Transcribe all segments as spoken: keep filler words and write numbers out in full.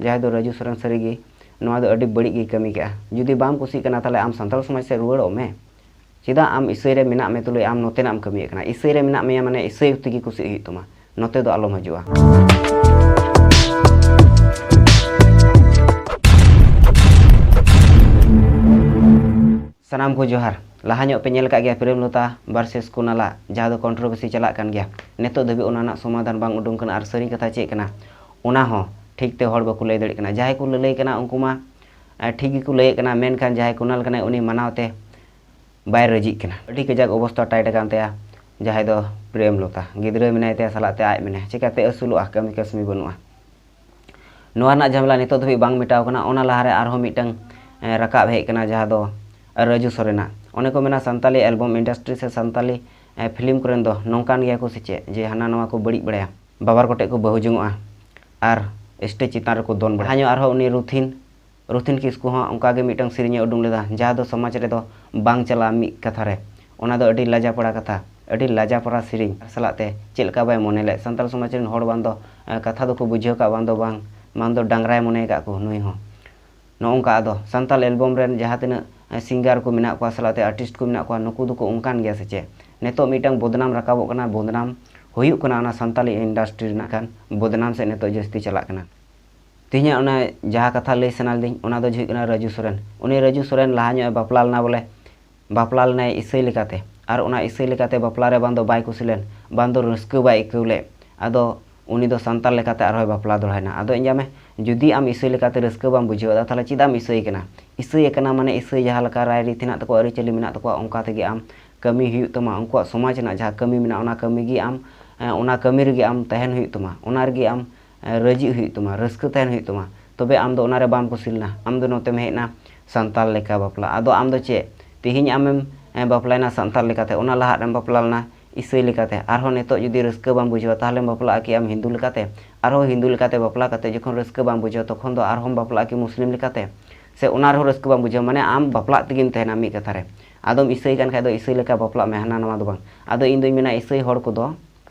ᱡᱟᱦᱟᱸᱭ ᱫᱚ ᱨᱟᱡᱩ ᱥᱚᱨᱮᱱ ᱥᱟᱹᱨᱤᱜᱮ ᱱᱚᱣᱟ ᱫᱚ ᱟᱹᱰᱤ ᱵᱟᱹᱲᱤᱡ ᱜᱮᱭ ᱠᱟᱹᱢᱤ ᱠᱟᱜᱼᱟ᱾ ᱡᱩᱫᱤ ᱵᱟᱢ ᱠᱩᱥᱤᱜ ᱠᱟᱱᱟ, ᱛᱟᱦᱚᱞᱮ ᱟᱢ ᱥᱟᱱᱛᱟᱲ ᱥᱚᱢᱟᱡᱽ ᱥᱮᱫ ᱨᱩᱣᱟᱹᱲᱚᱜ ᱢᱮ᱾ ᱪᱮᱫᱟᱜ ᱟᱢ ᱤᱥᱟᱹᱭ ᱨᱮ ᱢᱮᱱᱟᱜ ᱢᱮ ᱛᱩᱞᱩᱡ ᱟᱢ ᱱᱚᱛᱮᱱᱟᱜ ᱮᱢ ᱠᱟᱹᱢᱤᱭᱮᱫ ᱠᱟᱱᱟ? ᱤᱥᱟᱹᱭ ᱨᱮ ᱢᱮᱱᱟᱜ ᱢᱮᱭᱟ ᱢᱟᱱᱮ ᱤᱥᱟᱹᱭ ᱛᱮᱜᱮ ᱠᱩᱥᱤᱜ ᱦᱩᱭᱩᱜ ᱛᱟᱢᱟ, ᱱᱚᱛᱮ ᱫᱚ ᱟᱞᱚᱢ ᱦᱤᱡᱩᱜᱼᱟ᱾ ᱥᱟᱱᱟᱢ ᱠᱚ ᱡᱚᱦᱟᱨ᱾ ᱞᱟᱦᱟ ᱧᱚᱜ ᱯᱮ ᱧᱮᱞ ᱟᱠᱟᱫ ᱜᱮᱭᱟ ᱯᱨᱮᱢ ᱞᱚᱛᱟ ᱵᱷᱟᱨᱥᱮᱥ ᱠᱩᱱᱟᱞᱟᱜ ᱡᱟᱦᱟᱸ ᱫᱚ ᱠᱚᱱᱴᱨᱳᱵᱷᱟᱨᱥᱤ ᱪᱟᱞᱟᱜ ᱠᱟᱱ ᱜᱮᱭᱟ᱾ ᱱᱤᱛᱚᱜ ᱫᱷᱟᱹᱵᱤᱡ ᱚᱱᱟ ᱨᱮᱱᱟᱜ ᱥᱚᱢᱟᱫᱷᱟᱱ ᱵᱟᱝ ᱩᱰᱩᱝ ᱠᱟᱱᱟ᱾ ᱟᱨ ᱥᱟᱹᱨᱤ ᱠᱟᱛᱷᱟ ᱪᱮᱫ ᱠᱟᱱᱟ, ᱚᱱᱟ ᱦᱚᱸ ᱴᱷᱤᱠ ᱛᱮ ᱦᱚᱲ ᱵᱟᱠᱚ ᱞᱟᱹᱭ ᱫᱟᱲᱮᱭᱟᱜ ᱠᱟᱱᱟ᱾ ᱡᱟᱦᱟᱸᱭ ᱠᱚ ᱞᱟᱹᱞᱟᱹᱭ ᱠᱟᱱᱟ ᱩᱱᱠᱩ ᱢᱟ, ᱮ, ᱴᱷᱤᱠ ᱜᱮᱠᱚ ᱞᱟᱹᱭᱮᱫ ᱠᱟᱱᱟ, ᱢᱮᱱᱠᱷᱟᱱ ᱡᱟᱦᱟᱸᱭ ᱠᱩᱱᱟᱞ ᱠᱟᱱᱟᱭ ᱩᱱᱤ ᱢᱟᱱᱟᱣ ᱛᱮ ᱵᱟᱭ ᱨᱟᱹᱡᱤᱜ ᱠᱟᱱᱟ᱾ ᱟᱹᱰᱤ ᱠᱟᱡᱟᱠ ᱚᱵᱚᱥᱛᱟ ᱴᱟᱭᱤᱴ ᱟᱠᱟᱱ ᱛᱟᱭᱟ ᱡᱟᱦᱟᱸᱭ ᱫᱚ ᱯᱨᱮᱢ ᱞᱚᱛᱟ᱾ ᱜᱤᱫᱽᱨᱟᱹ ᱢᱮᱱᱟᱭ ᱛᱟᱭᱟ, ᱥᱟᱞᱟᱜ ᱛᱮ ᱟᱡ ᱢᱮᱱᱟᱭᱟ, ᱪᱤᱠᱟᱹᱛᱮ ᱟᱹᱥᱩᱞᱚᱜᱼᱟ? ᱠᱟᱹᱢᱤ ᱠᱟᱹᱥᱱᱤ ᱵᱟᱹᱱᱩᱜᱼᱟ᱾ ᱱᱚᱣᱟ ᱨᱮᱱᱟᱜ ᱡᱷᱟᱢᱮᱞᱟ ᱱᱤᱛᱚᱜ ᱫᱷᱟᱹᱵᱤᱡ ᱵᱟᱝ ᱢᱮᱴᱟᱣ ᱠᱟᱱᱟ᱾ ᱚᱱᱟ ᱞᱟᱦᱟᱨᱮ ᱟᱨᱦᱚᱸ ᱢᱤᱫᱴᱟᱝ, ᱮ, ᱨᱟᱠᱟᱵ ᱦᱮᱡ ᱠᱟᱱᱟ, ᱡᱟᱦᱟᱸ ᱫᱚ ᱨᱟᱡᱩ ᱥᱚᱨᱮᱱᱟᱜ᱾ ᱚᱱᱮ ᱠᱚ ᱢᱮᱱᱟ, ᱥᱟᱱᱛᱟᱞᱤ ᱮᱞᱵᱟᱢ ᱤᱱᱰᱟᱥᱴᱨᱤ ᱥᱮ ᱥᱟᱱᱛᱟᱞᱤ, ᱮ, ᱯᱷᱤᱞᱢ ᱠᱚᱨᱮᱱ ᱫᱚ ᱱᱚᱝᱠᱟᱱ ᱜᱮᱭᱟ ᱠᱚ ᱥᱮ ᱪᱮᱫ, ᱡᱮ ᱦᱟᱱᱟ ᱱᱟᱣᱟ ᱠᱚ ᱵᱟᱹᱲᱤᱡ ᱵᱟᱲᱟᱭᱟ, ᱵᱟᱵᱟᱨ ᱠᱚᱴᱮᱡ ᱠᱚ ᱵᱟᱹᱦᱩ ᱡᱚᱝᱚᱜᱼᱟ ᱟᱨ ᱥᱴᱮᱡᱽ ᱪᱮᱛᱟᱱ ᱨᱮᱠᱚ ᱫᱚᱱ ᱵᱟᱲᱟᱭᱟ᱾ ᱞᱟᱦᱟ ᱧᱚᱜ ᱟᱨᱦᱚᱸ ᱩᱱᱤ ᱨᱩᱛᱷᱤᱱ, ᱨᱩᱛᱷᱤᱱ ᱠᱤᱥᱠᱩ ᱦᱚᱸ ᱚᱱᱠᱟ ᱜᱮ ᱢᱤᱫᱴᱟᱝ ᱥᱮᱨᱮᱧ ᱮ ᱩᱰᱩᱝ ᱞᱮᱫᱟ, ᱡᱟᱦᱟᱸ ᱫᱚ ᱥᱚᱢᱟᱡᱽ ᱨᱮᱫᱚ ᱵᱟᱝ ᱪᱟᱞᱟᱜᱼᱟ ᱢᱤᱫ ᱠᱟᱛᱷᱟ ᱨᱮ᱾ ᱚᱱᱟ ᱫᱚ ᱟᱹᱰᱤ ᱞᱟᱡᱟᱯᱟᱲᱟ ᱠᱟᱛᱷᱟ, ᱟᱹᱰᱤ ᱞᱟᱡᱟᱯᱟᱲᱟ ᱥᱮᱨᱮᱧ᱾ ᱟᱨ ᱥᱟᱞᱟᱜ ᱛᱮ ᱪᱮᱫ ᱞᱮᱠᱟ ᱵᱟᱭ ᱢᱚᱱᱮ ᱞᱮᱫ? ᱥᱟᱱᱛᱟᱲ ᱥᱚᱢᱟᱡᱽ ᱨᱮᱱ ᱦᱚᱲ ᱵᱟᱝ ᱫᱚ, ᱮ, ᱠᱟᱛᱷᱟ ᱫᱚᱠᱚ ᱵᱩᱡᱷᱟᱹᱣ ᱠᱟᱜ, ᱵᱟᱝ ᱫᱚ ᱵᱟᱝ, ᱵᱟᱝ ᱫᱚ ᱰᱟᱝᱨᱟᱭ ᱢᱚᱱᱮ ᱠᱟᱜ ᱠᱚ ᱱᱩᱭ ᱦᱚᱸ᱾ ᱱᱚᱜᱼᱚ ᱱᱚᱝᱠᱟ ᱟᱫᱚ ᱥᱟᱱᱛᱟᱲ ᱮᱞᱵᱚᱢ ᱨᱮᱱ ᱡᱟᱦᱟᱸ ᱛᱤᱱᱟᱹᱜ, ᱮ, ᱥᱤᱝᱜᱟᱨ ᱠᱚ ᱢᱮᱱᱟᱜ ᱠᱚᱣᱟ, ᱥᱟᱞᱟᱜ ᱛᱮ ᱟᱨᱴᱤᱥᱴ ᱠᱚ ᱢᱮᱱᱟᱜ ᱠᱚᱣᱟ, ᱱᱩᱠᱩ ᱫᱚᱠᱚ ᱚᱱᱠᱟᱱ ᱜᱮᱭᱟ ᱥᱮ ᱪᱮᱫ? ᱱᱤᱛᱚᱜ ᱢᱤᱫᱴᱟᱝ ᱵᱚᱫᱱᱟᱢ ᱨᱟᱠᱟᱵᱚᱜ ᱠᱟᱱᱟ, ᱵᱚᱫᱱᱟᱢ ᱦᱩᱭᱩᱜ ᱠᱟᱱᱟ ᱚᱱᱟ ᱥᱟᱱᱛᱟᱞᱤ ᱤᱱᱰᱟᱥᱴᱨᱤ ᱨᱮᱱᱟᱜ ᱠᱷᱟᱱ ᱵᱚᱫᱱᱟᱢ ᱥᱮᱫ ᱱᱤᱛᱚᱜ ᱡᱟᱹᱥᱛᱤ ᱪᱟᱞᱟᱜ ᱠᱟᱱᱟ᱾ ᱛᱮᱦᱮᱧᱟᱜ ᱚᱱᱟ ᱡᱟᱦᱟᱸ ᱠᱟᱛᱷᱟ ᱞᱟᱹᱭ ᱥᱟᱱᱟ ᱞᱤᱫᱤᱧ, ᱚᱱᱟ ᱫᱚ ᱦᱩᱭᱩᱜ ᱠᱟᱱᱟ ᱨᱟᱡᱩ ᱥᱚᱨᱮᱱ᱾ ᱩᱱᱤ ᱨᱟᱡᱩ ᱥᱚᱨᱮᱱ ᱞᱟᱦᱟ ᱧᱚᱜ ᱮ ᱵᱟᱯᱞᱟ ᱞᱮᱱᱟ ᱵᱚᱞᱮ, ᱵᱟᱯᱞᱟ ᱞᱮᱱᱟᱭ ᱤᱥᱟᱹᱭ ᱞᱮᱠᱟᱛᱮ, ᱟᱨ ᱚᱱᱟ ᱤᱥᱟᱹᱭ ᱞᱮᱠᱟᱛᱮ ᱵᱟᱯᱞᱟ ᱨᱮ ᱵᱟᱝ ᱫᱚ ᱵᱟᱭ ᱠᱩᱥᱤ ᱞᱮᱱ, ᱵᱟᱝ ᱫᱚ ᱨᱟᱹᱥᱠᱟᱹ ᱵᱟᱭ ᱟᱹᱭᱠᱟᱹᱣ ᱞᱮᱫ, ᱟᱫᱚ ᱩᱱᱤ ᱫᱚ ᱥᱟᱱᱛᱟᱲ ᱞᱮᱠᱟᱛᱮ ᱟᱨᱦᱚᱸᱭ ᱵᱟᱯᱞᱟ ᱫᱚᱲᱦᱟᱭᱮᱱᱟ᱾ ᱟᱫᱚ ᱤᱧ ᱢᱮ, ᱡᱩᱫᱤ ᱟᱢ ᱤᱥᱟᱹᱭ ᱞᱮᱠᱟᱛᱮ ᱨᱟᱹᱥᱠᱟᱹ ᱵᱟᱢ ᱵᱩᱡᱷᱟᱹᱣ ᱮᱫᱟ, ᱛᱟᱦᱚᱞᱮ ᱪᱮᱫᱟᱜ ᱮᱢ ᱤᱥᱟᱹᱭ ᱠᱟᱱᱟ? ᱤᱥᱟᱹᱭ ᱟᱠᱟᱱᱟ ᱢᱟᱱᱮ ᱤᱥᱟᱹᱭ ᱡᱟᱦᱟᱸ ᱞᱮᱠᱟ ᱨᱟᱭ ᱨᱤᱛ ᱦᱮᱱᱟᱜ ᱛᱟᱠᱚᱣᱟ, ᱟᱹᱨᱤᱪᱟᱹᱞᱤ ᱢᱮᱱᱟᱜ ᱛᱟᱠᱚᱣᱟ, ᱚᱱᱠᱟ ᱛᱮᱜᱮ ᱟᱢ ᱠᱟᱹᱢᱤ ᱦᱩᱭᱩᱜ ᱛᱟᱢᱟ᱾ ᱩᱱᱠᱩᱣᱟᱜ ᱥᱚᱢᱟᱡᱽ ᱨᱮᱱᱟᱜ ᱡᱟᱦᱟᱸ ᱠᱟᱹᱢᱤ ᱢᱮᱱᱟᱜᱼᱟ, ᱚᱱᱟ ᱠᱟᱹᱢᱤ ᱜᱮ ᱟᱢ, ᱮ, ᱚᱱᱟ ᱠᱟᱹᱢᱤ ᱨᱮᱜᱮ ᱟᱢ ᱛᱟᱦᱮᱱ ᱦᱩᱭᱩᱜ ᱛᱟᱢᱟ, ᱚᱱᱟ ᱨᱮᱜᱮ ᱟᱢ, ᱮ, ᱨᱟᱹᱡᱤᱜ ᱦᱩᱭᱩᱜ ᱛᱟᱢᱟ, ᱨᱟᱹᱥᱠᱟᱹ ᱛᱟᱦᱮᱱ ᱦᱩᱭᱩᱜ ᱛᱟᱢᱟ᱾ ᱛᱚᱵᱮ ᱟᱢ ᱫᱚ ᱚᱱᱟ ᱨᱮ ᱵᱟᱢ ᱠᱩᱥᱤ ᱞᱮᱱᱟ, ᱟᱢ ᱫᱚ ᱱᱚᱛᱮᱢ ᱦᱮᱡ ᱮᱱᱟ ᱥᱟᱱᱛᱟᱲ ᱞᱮᱠᱟ ᱵᱟᱯᱞᱟ᱾ ᱟᱫᱚ ᱟᱢ ᱫᱚ ᱪᱮᱫ, ᱛᱮᱦᱮᱧ ᱟᱢᱮᱢ, ᱮ, ᱵᱟᱯᱞᱟᱭᱮᱱᱟ ᱥᱟᱱᱛᱟᱲ ᱞᱮᱠᱟᱛᱮ, ᱚᱱᱟ ᱞᱟᱦᱟ ᱨᱮᱢ ᱵᱟᱯᱞᱟ ᱞᱮᱱᱟ ᱤᱥᱟᱹᱭ ᱞᱮᱠᱟᱛᱮ, ᱟᱨᱦᱚᱸ ᱱᱤᱛᱚᱜ ᱡᱩᱫᱤ ᱨᱟᱹᱥᱠᱟᱹ ᱵᱟᱢ ᱵᱩᱡᱷᱟᱹᱣᱟ, ᱛᱟᱦᱚᱞᱮᱢ ᱵᱟᱯᱞᱟᱜᱼᱟ ᱠᱤ ᱟᱢ ᱦᱤᱱᱫᱩ ᱞᱮᱠᱟᱛᱮ? ᱟᱨᱦᱚᱸ ᱦᱤᱱᱫᱩ ᱞᱮᱠᱟᱛᱮ ᱵᱟᱯᱞᱟ ᱠᱟᱛᱮ ᱡᱚᱠᱷᱚᱱ ᱨᱟᱹᱥᱠᱟᱹ ᱵᱟᱢ ᱵᱩᱡᱷᱟᱹᱣᱟ, ᱛᱚᱠᱷᱚᱱ ᱫᱚ ᱟᱨᱦᱚᱸᱢ ᱵᱟᱯᱞᱟᱜᱼᱟ ᱠᱤ ᱢᱩᱥᱞᱤᱢ ᱞᱮᱠᱟᱛᱮ? ᱥᱮ ᱚᱱᱟ ᱨᱮᱦᱚᱸ ᱨᱟᱹᱥᱠᱟᱹ ᱵᱟᱢ ᱵᱩᱡᱷᱟᱹᱣᱟ? ᱢᱟᱱᱮ ᱟᱢ ᱵᱟᱯᱞᱟᱜ ᱛᱮᱜᱮᱢ ᱛᱟᱦᱮᱱᱟ ᱢᱤᱫ ᱠᱟᱛᱷᱟ ᱨᱮ᱾ ᱟᱫᱚᱢ ᱤᱥᱟᱹᱭ ᱠᱟᱱ ᱠᱷᱟᱡ ᱫᱚ ᱤᱥᱟᱹᱭ ᱞᱮᱠᱟ ᱵᱟᱯᱞᱟᱜ ᱢᱮ, ᱦᱟᱱᱟ ᱱᱟᱣᱟ ᱫᱚ ᱵᱟᱝ᱾ ᱟᱫᱚ ᱤᱧ ᱫᱩᱧ ᱢᱮᱱᱟ, ᱤᱥᱟᱹᱭ ᱦᱚᱲ ᱠᱚᱫᱚ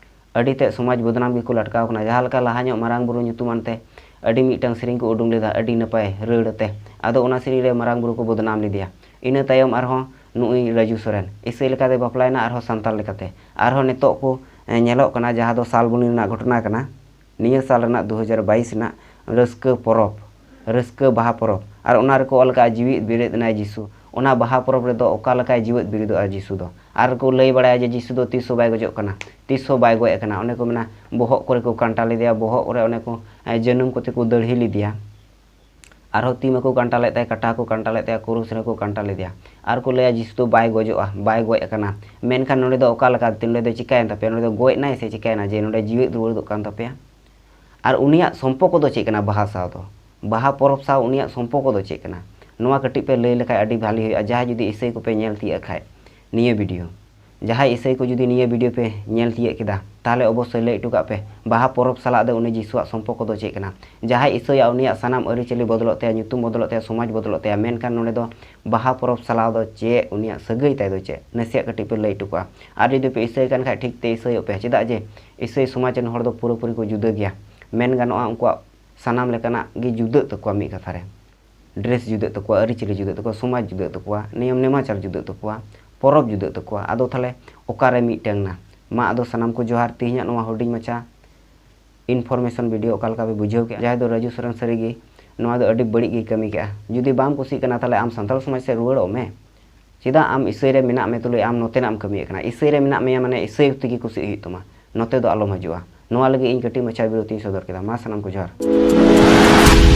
ᱟᱹᱰᱤ ᱛᱮᱫ ᱥᱚᱢᱟᱡᱽ ᱵᱚᱫᱱᱟᱢ ᱜᱮᱠᱚ ᱞᱟᱴᱠᱟᱣ ᱠᱟᱱᱟ᱾ ᱡᱟᱦᱟᱸ ᱞᱮᱠᱟ ᱞᱟᱦᱟ ᱧᱚᱜ ᱢᱟᱨᱟᱝ ᱵᱩᱨᱩ ᱧᱩᱛᱩᱢᱟᱱ ᱛᱮ ᱟᱹᱰᱤ ᱢᱤᱫᱴᱟᱝ ᱥᱮᱨᱮᱧ ᱠᱚ ᱩᱰᱩᱝ ᱞᱮᱫᱟ, ᱟᱹᱰᱤ ᱱᱟᱯᱟᱭ ᱨᱟᱹᱲ ᱟᱛᱮ᱾ ᱟᱫᱚ ᱚᱱᱟ ᱥᱮᱨᱮᱧ ᱨᱮ ᱢᱟᱨᱟᱝ ᱵᱩᱨᱩ ᱠᱚ ᱵᱚᱫᱱᱟᱢ ᱞᱮᱫᱮᱭᱟ᱾ ᱤᱱᱟᱹ ᱛᱟᱭᱚᱢ ᱟᱨᱦᱚᱸ ᱱᱩᱜᱼᱩᱭ ᱨᱟᱡᱩ ᱥᱚᱨᱮᱱ ᱤᱥᱟᱹᱭ ᱞᱮᱠᱟᱛᱮ ᱵᱟᱯᱞᱟᱭᱮᱱᱟ, ᱟᱨᱦᱚᱸ ᱥᱟᱱᱛᱟᱲ ᱞᱮᱠᱟᱛᱮ᱾ ᱟᱨᱦᱚᱸ ᱱᱤᱛᱚᱜ ᱠᱚ, ᱮ, ᱧᱮᱞᱚᱜ ᱠᱟᱱᱟ, ᱡᱟᱦᱟᱸ ᱫᱚ ᱥᱟᱞᱵᱚᱱᱤ ᱨᱮᱱᱟᱜ ᱜᱷᱚᱴᱚᱱᱟ ᱠᱟᱱᱟ, ᱱᱤᱭᱟᱹ ᱥᱟᱞ ᱨᱮᱱᱟᱜ ᱫᱩ ᱦᱟᱡᱟᱨ ᱵᱟᱭᱤᱥ ᱨᱮᱱᱟᱜ ᱨᱟᱹᱥᱠᱟᱹ ᱯᱚᱨᱚᱵᱽ, ᱨᱟᱹᱥᱠᱟᱹ ᱵᱟᱦᱟ ᱯᱚᱨᱚᱵᱽ᱾ ᱟᱨ ᱚᱱᱟ ᱨᱮᱠᱚ ᱚᱞ ᱠᱟᱜᱼᱟ, "ᱡᱤᱣᱤᱫ ᱵᱮᱨᱮᱫ ᱮᱱᱟᱭ ᱡᱤᱥᱩ᱾" ᱚᱱᱟ ᱵᱟᱦᱟ ᱯᱚᱨᱚᱵᱽ ᱨᱮᱫᱚ ᱚᱠᱟ ᱞᱮᱠᱟᱭ ᱡᱤᱣᱮᱫ ᱵᱮᱨᱮᱫᱚᱜᱼᱟ ᱡᱤᱥᱩ ᱫᱚ? ᱟᱨ ᱠᱚ ᱞᱟᱹᱭ ᱵᱟᱲᱟᱭᱟ ᱡᱮ ᱡᱤᱥᱩ ᱫᱚ ᱛᱤᱥ ᱦᱚᱸ ᱵᱟᱭ ᱜᱚᱡᱚᱜ ᱠᱟᱱᱟ, ᱛᱤᱥ ᱦᱚᱸ ᱵᱟᱭ ᱜᱚᱡ ᱟᱠᱟᱱᱟ᱾ ᱚᱱᱮ ᱠᱚ ᱢᱮᱱᱟ, ᱵᱚᱦᱚᱜ ᱠᱚᱨᱮ ᱠᱚ ᱠᱟᱱᱴᱟ ᱞᱮᱫᱮᱭᱟ, ᱵᱚᱦᱚᱜ ᱠᱚᱨᱮ ᱚᱱᱮ ᱠᱚ, ᱮ, ᱡᱟᱹᱱᱩᱢ ᱠᱚᱛᱮ ᱠᱚ ᱫᱟᱹᱲᱦᱤ ᱞᱮᱫᱮᱭᱟ᱾ ᱟᱨᱦᱚᱸ ᱛᱤ ᱢᱟᱠᱚ ᱠᱟᱱᱴᱟ ᱞᱮᱫ ᱛᱟᱭᱟ, ᱠᱟᱴᱟ ᱠᱚ ᱠᱟᱱᱴᱟ ᱞᱮᱫ ᱛᱟᱭᱟ, ᱠᱩᱨᱩᱥ ᱨᱮᱠᱚ ᱠᱟᱱᱴᱟ ᱞᱮᱫᱮᱭᱟ᱾ ᱟᱨ ᱠᱚ ᱞᱟᱹᱭᱟ, "ᱡᱤᱥᱩ ᱫᱚ ᱵᱟᱭ ᱜᱚᱡᱚᱜᱼᱟ, ᱵᱟᱭ ᱜᱚᱡ ᱟᱠᱟᱱᱟ᱾" ᱢᱮᱱᱠᱷᱟᱱ ᱱᱚᱰᱮ ᱫᱚ ᱚᱠᱟ ᱞᱮᱠᱟ, ᱱᱚᱰᱮ ᱫᱚ ᱪᱤᱠᱟᱭᱮᱱ ᱛᱟᱯᱮᱭᱟ? ᱱᱚᱰᱮ ᱫᱚ ᱜᱚᱡ ᱮᱱᱟᱭ ᱥᱮ ᱪᱤᱠᱟᱭᱮᱱᱟ ᱡᱮ ᱱᱚᱰᱮ ᱡᱤᱣᱮᱫ ᱨᱩᱣᱟᱹᱲ ᱜᱚᱫ ᱠᱟᱱ ᱛᱟᱯᱮᱭᱟ? ᱟᱨ ᱩᱱᱤᱭᱟᱜ ᱥᱚᱢᱯᱚᱨᱠᱚ ᱫᱚ ᱪᱮᱫ ᱠᱟᱱᱟ ᱵᱟᱦᱟ ᱥᱟᱶ ᱫᱚ? ᱵᱟᱦᱟ ᱯᱚᱨᱚᱵᱽ ᱥᱟᱶ ᱩᱱᱤᱭᱟᱜ ᱥᱚᱢᱯᱚᱨᱠᱚ ᱫᱚ ᱪᱮᱫ ᱠᱟᱱᱟ? ᱱᱚᱣᱟ ᱠᱟᱹᱴᱤᱡ ᱯᱮ ᱞᱟᱹᱭ ᱞᱮᱠᱷᱟᱡ ᱟᱹᱰᱤ ᱵᱷᱟᱞᱤ ᱦᱩᱭᱩᱜᱼᱟ, ᱡᱟᱦᱟᱸᱭ ᱡᱩᱫᱤ ᱤᱥᱟᱹᱭ ᱠᱚᱯᱮ ᱧᱮᱞ ᱛᱤᱭᱟᱹᱜ ᱠᱷᱟᱡ ᱱᱤᱭᱟᱹ ᱵᱷᱤᱰᱤᱭᱳ᱾ ᱡᱟᱦᱟᱸᱭ ᱤᱥᱟᱹᱭ ᱠᱚ ᱡᱩᱫᱤ ᱱᱤᱭᱟᱹ ᱵᱷᱤᱰᱤᱭᱳ ᱯᱮ ᱧᱮᱞ ᱛᱤᱭᱟᱹᱜ ᱠᱮᱫᱟ, ᱛᱟᱦᱞᱮ ᱚᱵᱚᱥᱥᱳᱭ ᱞᱟᱹᱭ ᱦᱚᱴᱚ ᱠᱟᱜ ᱯᱮ, ᱵᱟᱦᱟ ᱯᱚᱨᱚᱵᱽ ᱥᱟᱞᱟᱜ ᱫᱚ ᱩᱱᱤ ᱡᱤᱥᱩᱣᱟᱜ ᱥᱚᱢᱯᱚᱨᱠᱚ ᱫᱚ ᱪᱮᱫ ᱠᱟᱱᱟ? ᱡᱟᱦᱟᱸᱭ ᱤᱥᱟᱹᱭᱟ ᱩᱱᱤᱭᱟᱜ ᱥᱟᱱᱟᱢ ᱟᱹᱨᱤᱪᱟᱹᱞᱤ ᱵᱚᱫᱚᱞᱚᱜ ᱛᱟᱭᱟ, ᱧᱩᱛᱩᱢ ᱵᱚᱫᱚᱞᱚᱜ ᱛᱟᱭᱟ, ᱥᱚᱢᱟᱡᱽ ᱵᱚᱫᱚᱞᱚᱜ ᱛᱟᱭᱟ, ᱢᱮᱱᱠᱷᱟᱱ ᱱᱚᱰᱮ ᱫᱚ ᱵᱟᱦᱟ ᱯᱚᱨᱚᱵᱽ ᱥᱟᱞᱟᱜ ᱫᱚ ᱪᱮᱫ ᱩᱱᱤᱭᱟᱜ ᱥᱟᱹᱜᱟᱹᱭ ᱛᱟᱭ ᱫᱚ ᱪᱮᱫ? ᱱᱟᱥᱮᱭᱟᱜ ᱠᱟᱹᱴᱤᱡ ᱯᱮ ᱞᱟᱹᱭ ᱦᱚᱴᱚ ᱠᱟᱜᱼᱟ᱾ ᱟᱨ ᱡᱩᱫᱤ ᱯᱮ ᱤᱥᱟᱹᱭ ᱠᱟᱱ ᱠᱷᱟᱡ, ᱴᱷᱤᱠ ᱛᱮ ᱤᱥᱟᱹᱭᱚᱜ ᱯᱮ, ᱪᱮᱫᱟᱜ ᱡᱮ ᱤᱥᱟᱹᱭ ᱥᱚᱢᱟᱡᱽ ᱨᱮᱱ ᱦᱚᱲ ᱫᱚ ᱯᱩᱨᱟᱹᱯᱩᱨᱤ ᱠᱚ ᱡᱩᱫᱟᱹ ᱜᱮᱭᱟ᱾ ᱢᱮᱱ ᱜᱟᱱᱚᱜᱼᱟ, ᱩᱱᱠᱩᱣᱟᱜ ᱥᱟᱱᱟᱢ ᱞᱮᱠᱟᱱᱟᱜ ᱜᱮ ᱡᱩᱫᱟᱹᱜ ᱛᱟᱠᱚᱣᱟ᱾ ᱢᱤᱫ ᱠᱟᱛᱷᱟ ᱨᱮ, ᱰᱨᱮᱥ ᱡᱩᱫᱟᱹᱜ ᱛᱟᱠᱚᱣᱟ, ᱟᱹᱨᱤᱪᱟᱹᱞᱤ ᱡᱩᱫᱟᱹᱜ ᱛᱟᱠᱚᱣᱟ, ᱥᱚᱢᱟᱡᱽ ᱡᱩᱫᱟᱹᱜ ᱛᱟᱠᱚᱣᱟ, ᱱᱤᱭᱚᱢ ᱱᱮᱢᱟᱪᱟᱨ ᱡᱩᱫᱟᱹᱜ ᱛᱟᱠᱚᱣᱟ, ᱯᱚᱨᱚᱵᱽ ᱡᱩᱫᱟᱹᱜ ᱛᱟᱠᱚᱣᱟ᱾ ᱟᱫᱚ ᱛᱟᱦᱞᱮ ᱚᱠᱟᱨᱮ ᱢᱤᱫᱴᱟᱝ ᱱᱟ? ᱢᱟ ᱟᱫᱚ ᱥᱟᱱᱟᱢ ᱠᱚ ᱡᱚᱦᱟᱨ᱾ ᱛᱮᱦᱮᱧᱟᱜ ᱱᱚᱣᱟ ᱦᱩᱰᱤᱧ ᱢᱟᱪᱷᱟ ᱤᱱᱯᱷᱚᱨᱢᱮᱥᱚᱱ ᱵᱷᱤᱰᱤᱭᱳ ᱚᱠᱟ ᱞᱮᱠᱟ ᱯᱮ ᱵᱩᱡᱷᱟᱹᱣ ᱠᱮᱜᱼᱟ? ᱡᱟᱦᱟᱸᱭ ᱫᱚ ᱨᱟᱡᱩ ᱥᱚᱨᱮᱱ ᱥᱟᱹᱨᱤᱜᱮ ᱱᱚᱣᱟ ᱫᱚ ᱟᱹᱰᱤ ᱵᱟᱹᱲᱤᱡ ᱜᱮᱭ ᱠᱟᱹᱢᱤ ᱠᱮᱜᱼᱟ᱾ ᱡᱩᱫᱤ ᱵᱟᱢ ᱠᱩᱥᱤᱜ ᱠᱟᱱᱟ, ᱛᱟᱦᱞᱮ ᱟᱢ ᱥᱟᱱᱛᱟᱲ ᱥᱚᱢᱟᱡᱽ ᱥᱮᱫ ᱨᱩᱣᱟᱹᱲᱚᱜ ᱢᱮ᱾ ᱪᱮᱫᱟᱜ ᱟᱢ ᱤᱥᱟᱹᱭ ᱨᱮ ᱢᱮᱱᱟᱜ ᱢᱮ ᱛᱩᱞᱩᱡ ᱟᱢ ᱱᱚᱛᱮᱱᱟᱜ ᱮᱢ ᱠᱟᱹᱢᱤᱭᱮᱫ ᱠᱟᱱᱟ? ᱤᱥᱟᱹᱭ ᱨᱮ ᱢᱮᱱᱟᱜ ᱢᱮᱭᱟ ᱢᱟᱱᱮ ᱤᱥᱟᱹᱭ ᱛᱮᱜᱮ ᱠᱩᱥᱤᱜ ᱦᱩᱭᱩᱜ ᱛᱟᱢᱟ, ᱱᱚᱛᱮ ᱫᱚ ᱟᱞᱚᱢ ᱦᱤᱡᱩᱜᱼᱟ᱾ ᱱᱚᱣᱟ ᱞᱟᱹᱜᱤᱫ ᱤᱧ ᱠᱟᱹᱴᱤᱡ ᱢᱟᱪᱷᱟ ᱵᱤᱨᱳᱫᱷ ᱤᱧ ᱥᱚᱫᱚᱨ ᱠᱮᱫᱟ᱾ ᱢᱟ ᱥᱟᱱᱟᱢ ᱠᱚ ᱡᱚᱦᱟᱨ᱾